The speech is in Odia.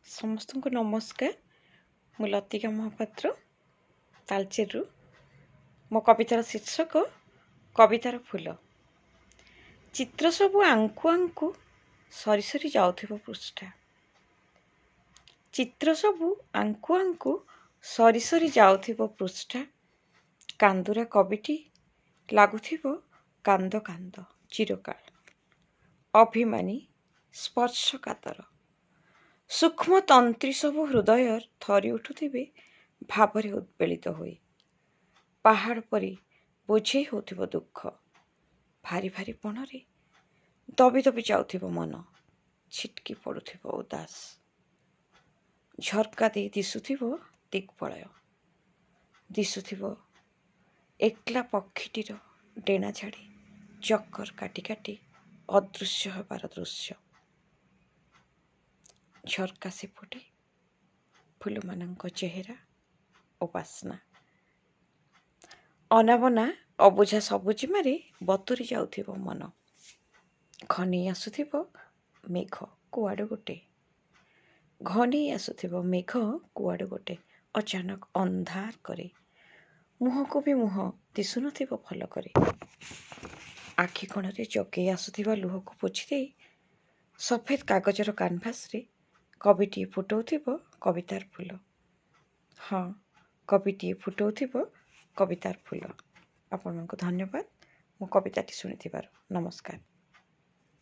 ସମସ୍ତଙ୍କୁ ନମସ୍କାର। ମୁଁ ଲତିକା ମହାପାତ୍ର, ତାଳଚେରରୁ। ମୋ କବିତାର ଶୀର୍ଷକ କବିତାର ଫୁଲ। ଚିତ୍ର ସବୁ ଆଙ୍କୁ ଆଙ୍କୁ ସରି ସରି ଯାଉଥିବ ପୃଷ୍ଠା। ଚିତ୍ର ସବୁ ଆଙ୍କୁ ଆଙ୍କୁ ସରି ସରି ଯାଉଥିବ ପୃଷ୍ଠା। କାନ୍ଦୁରା କବିଟି ଲାଗୁଥିବ କାନ୍ଦ କାନ୍ଦ ଚିରକାଳ। ଅଭିମାନୀ, ସ୍ପର୍ଶକାତର। ସୂକ୍ଷ୍ମ ତନ୍ତ୍ରୀ ସବୁ ହୃଦୟ ଥରି ଉଠୁଥିବେ ଭାବରେ ଉଦ୍ବେଳିତ ହୋଇ। ପାହାଡ଼ ପରି ବୋଝେଇ ହେଉଥିବ ଦୁଃଖ। ଭାରି ଭାରି ପଣରେ ଦବି ଦବି ଯାଉଥିବ ମନ, ଛିଟକି ପଡ଼ୁଥିବ ଉଦାସ। ଝରକା ଦେଇ ଦିଶୁଥିବ ଦିଗ୍ବଳୟ। ଦିଶୁଥିବ ଏକଲା ପକ୍ଷୀଟିର ଡେଣା ଝାଡ଼ି ଚକ୍କର କାଟି କାଟି ଅଦୃଶ୍ୟ ହେବାର ଦୃଶ୍ୟ। ଝରକା ସେପଟେ ଫୁଲମାନଙ୍କ ଚେହେରା ଓ ବାସ୍ନା। ଅନାବନା ଅବୁଝା ସବୁଜିମାରେ ବତୁରି ଯାଉଥିବ ମନ। ଘନେଇ ଆସୁଥିବ ମେଘ କୁଆଡ଼ୁ ଗୋଟେ। ଘନେଇ ଆସୁଥିବ ମେଘ କୁଆଡ଼ୁ ଗୋଟେ, ଅଚାନକ ଅନ୍ଧାର କରେ। ମୁହଁକୁ ବି ମୁହଁ ଦିଶୁନଥିବ ଭଲ କରି। ଆଖି କୋଣରେ ଜକେଇ ଆସୁଥିବା ଲୁହକୁ ପୋଛିଦେଇ ସଫେଦ କାଗଜର କାନଭାସରେ କବିଟିଏ ଫୁଟଉଥିବ କବିତାର ଫୁଲ। ହଁ, କବିଟିଏ ଫୁଟଉଥିବ କବିତାର ଫୁଲ। ଆପଣଙ୍କୁ ଧନ୍ୟବାଦ ମୋ କବିତାଟି ଶୁଣିଥିବାରୁ। ନମସ୍କାର।